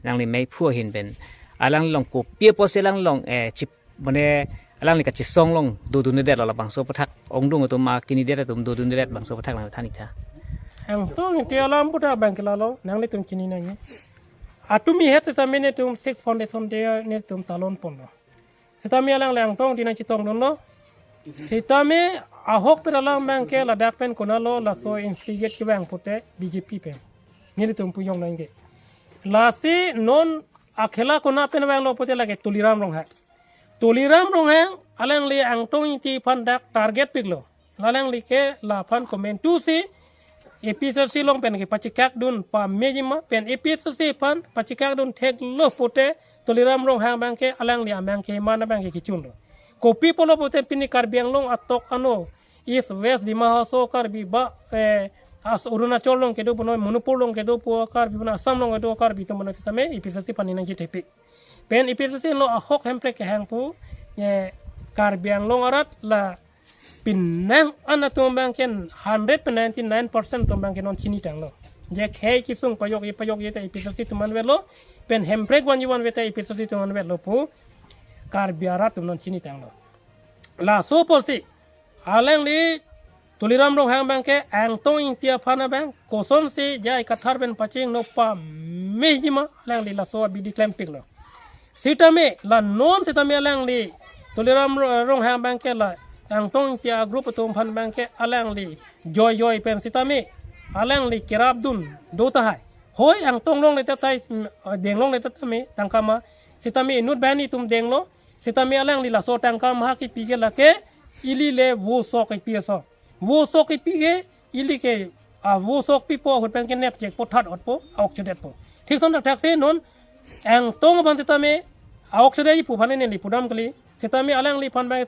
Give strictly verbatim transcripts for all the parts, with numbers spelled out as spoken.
Nangli meiphu ahin pen alanglong kopi apotsi alanglong, eh, chip, mane alangli kachesong along dodundedet lo, labangso aputhak ongdung atum, akinidet atum dodundedet, bangso aputhak nangthan-iktha. Angtong Ingti alam aputhak abang ke lalo, nanglitum chini nangji. Atum ihet setame netum Sixth Foundation Day netum talon ponlo. Setame alangli Angtong Ingti nangchetongdunlo. Setame ahokpet alam abang ke ladak pen konatlo laso instigate kevang pute, B J P pen. Nelitum pu jong nangji. Lasi non akhela konat pen vanglo pute lake Tuliram Ronghang. Tuliram Ronghang alangli Angtong Ingti aphan dak target piklo. La alangli ke laphan komantusi A P H L C along pen kepachekakdun pamejima, pen A P H L C aphan pachekakdun theklo pute Tuliram Ronghang abang ke alangli amang ke mana abang ke kechunlo. Kopi pulo pute pini Karbi Anglong atok ano, East West Dima Hasao Karbi ba, eh, as Arunachal along kedo punon, Manipur along kedo pu Karbi punon, Assam along kedo Karbi atum punon setame A P H L C aphan nangchethepik. Pen A P H L C lo ahok hemprek kehang pu, eh, Karbi Anglong arat la penang an atum abang ke hundred pen ninety-nine percent atum abang ke non chinitanglo. Je khei kesung pajokji pajokji ta A P H L C atum anvetlo, pen hemprek vanji vanve ta A P H L C atum anvetlo pu Karbi arat atum non chinitanglo. Laso apotsi alangli Tuliram Ronghang abang ke Angtong Ingti aphan abang kosonsi J I Kathar pen pachingno pamejima alangli laso abidi klempiklo. Setame la non setame alangli Tuliram Ro-, Ronghang abang ke la Angtong Ingti a-group atum aphan abang ke alangli joijoi pen setame alangli kerapdun do tahai. Hoi Angtong longle tahai, mm, deng longle tahai tame tangka ma, setame inut banghini atum denglo, setame alangli laso tangka maha kepi ke lake ili le vosok kepi aso. Vosok kepi ke ili ke, ah, vosok pipo ahut pen ke nepchekpo, that otpo, aokchedetpo. Thik ason thakthaksi non Angtong aphan setame aokchedetji pu aphan neli pudam kali. Setame alangliphan abang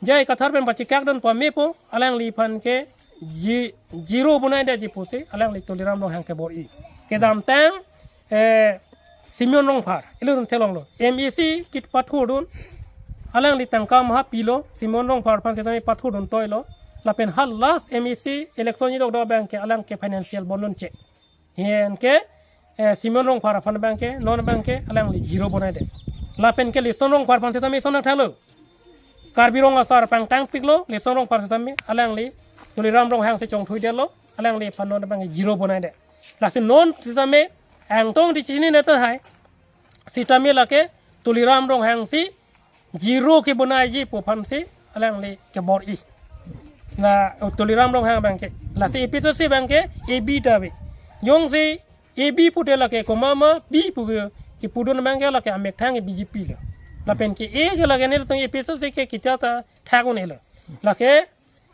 J I Kathar pen pachekakdun pamepo, alangliphan ke ji-, zero bonaidetji pusi alangli Tuliram Ronghang kebor-i. Kedamtang, eh, Simeon Rongphar, ilitum thelonglo. M A C kit pathurdun, alangli tangka maha pilo, Simeon Rongphar aphan setame pathurdun toilo. Lapen ha last M A C election jidok do abang ke alang ke financial bondun che. Anke, eh, Simeon Rongphar aphan abang ke, non abang ke, alangli zero bonaidet. Lapen ke Lison Rongphar aphan setame ison athalo. Karbi Rong Asar pangtangpiklo, Lison Rongphar setame, alangli Tuliram Ronghang si chongthuidetlo, alangliphan non abang ke zero bonaidet. Lasi non setame, Angtong Ingti chinine tahai, setame lake Tuliram Ronghang si zero kebonaiji pu aphansi alangli kebor-i. La, oh, Tuliram Ronghang abang ke. Lasi A P H L C abang ke A B ta ave. Jongsi A B pute lake komat ma B pu ke kepudun abang ke lake amethang ke B J P lo. Lapen ke A ke lake nelitum A P H L C ke kita ta thak un-elo. Lake,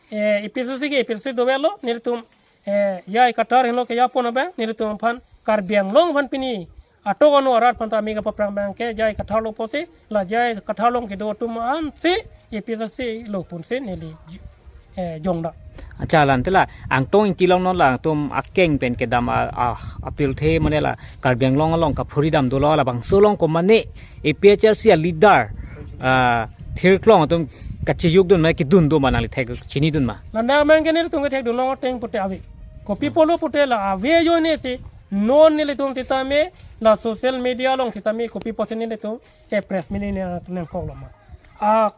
eh, A P H L C ke A P H L C dovelo, nelitum, eh, J I Kathar henlo kejapon abang, nelitum aphan Karbi Anglong aphan pini atok ano arat aphan ta mega paprang abang ke J I Kathar lo pusi, la J I Kathar along kedo atum ansi A P H L C lo punsi neli ju-, eh, jongda. Acha, la ante la Angtong Ingti along non la atum akeng pen kedam a, a, apirthe mane la Karbi Anglong along kaphuri dam dolo, labangso along komatne A P H L C a-leader, ah, thirklong atum kachejokdun ma, kedun do ma, nangli thek chinidun ma? Ladak abang ke nelitum kethekdun long ateng pute ave. Kopi pulo pute la ave ajoinesi non nelitum setame la social media along setame kopi pusi nelitum, eh, press meet ne nangkoklo ma. A,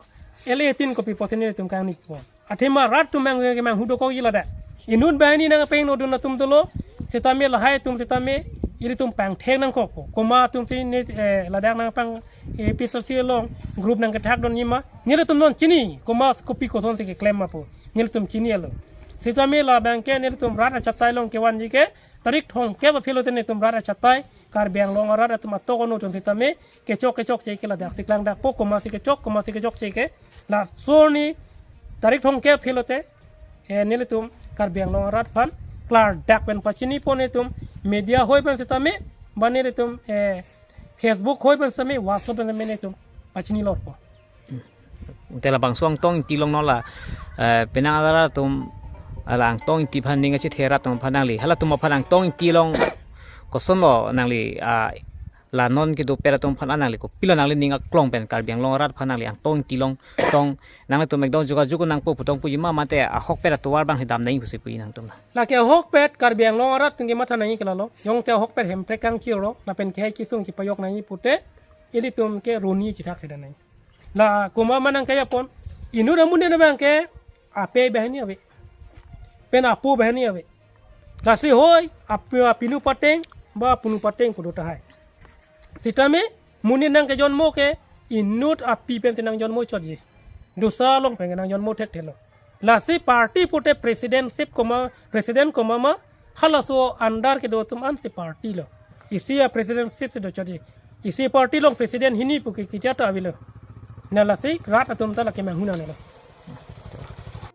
L A tin kopi pusi nelitum kangni pon. Athema rat atum mang, mang hudo kok ila da. Inut banghini nangpengno dun atum dolo. Setame lahai atum setame ilitum pangthek nangkok. Komat atum si ne, eh, ladak nangpang, eh, A P H L C along group nangkethakdunji ma, nelitum non chini, komat kopi kosonsi keklem ma pu nelitum chinilo. Setame la abang ke nelitum rat achatai along kevanji ke tarik thomkep aphi lote nelitum rat achatai Karbi Anglong arat atum atok ano atum setame kechok kechokche ke ladak si klangdakpo, komatsi kechok, komatsi kechokche ke. Laso arni tarik thomkep aphi lote, eh, nelitum Karbi Anglong arat aphan klardak pen pachinipon, nelitum media hoi pen setame, ba nelitum, eh, Facebook hoi pen setame, WhatsApp pen setame nelitum pachinilotpo. Ante labangso Angtong Ingti along non la, eh, penang arat atum, ala Angtong Ingti aphan ning kachethe arat atum aphan nangli, halatum aphan Angtong Ingti along kosonlo nangli, ah, La non kedopet atum aphan nangli kopilo nangli ning aklong pen Karbi Anglong arat aphan nangli angtong tilong tong nanglitum ekdom jogajog nangpo pu tong puji ma mate ahokpet atovar abang si dam nangji pusi puji nangtum la? Lake ahokpet Karbi Anglong arat atum kematha nangji ke lalo. Jongte ahokpet Hemprek kangchirlo lapen kehai kesung chepajok nangji pute ilitum ke roni chithak theda nangji. La komat ma nangkejapon, inut amonit abang ke ape banghini ave, pen apo banghini ave. Lasi hoi, ap-, apinu pateng ba apunu pateng pu do tahai. Sitame monit nangkejonmo ke inut api pensi nangjonmo chotji. Dosa along pen nangjonmo thekthelo. Lasi party pute presidentship koma, president koma ma, halaso under kedo atum ansi party lo. Isi a presidentship si do chotji. Isi party along president hini pu ke keja ta avelo. Na lasi rat atum ta lake manghunang lo.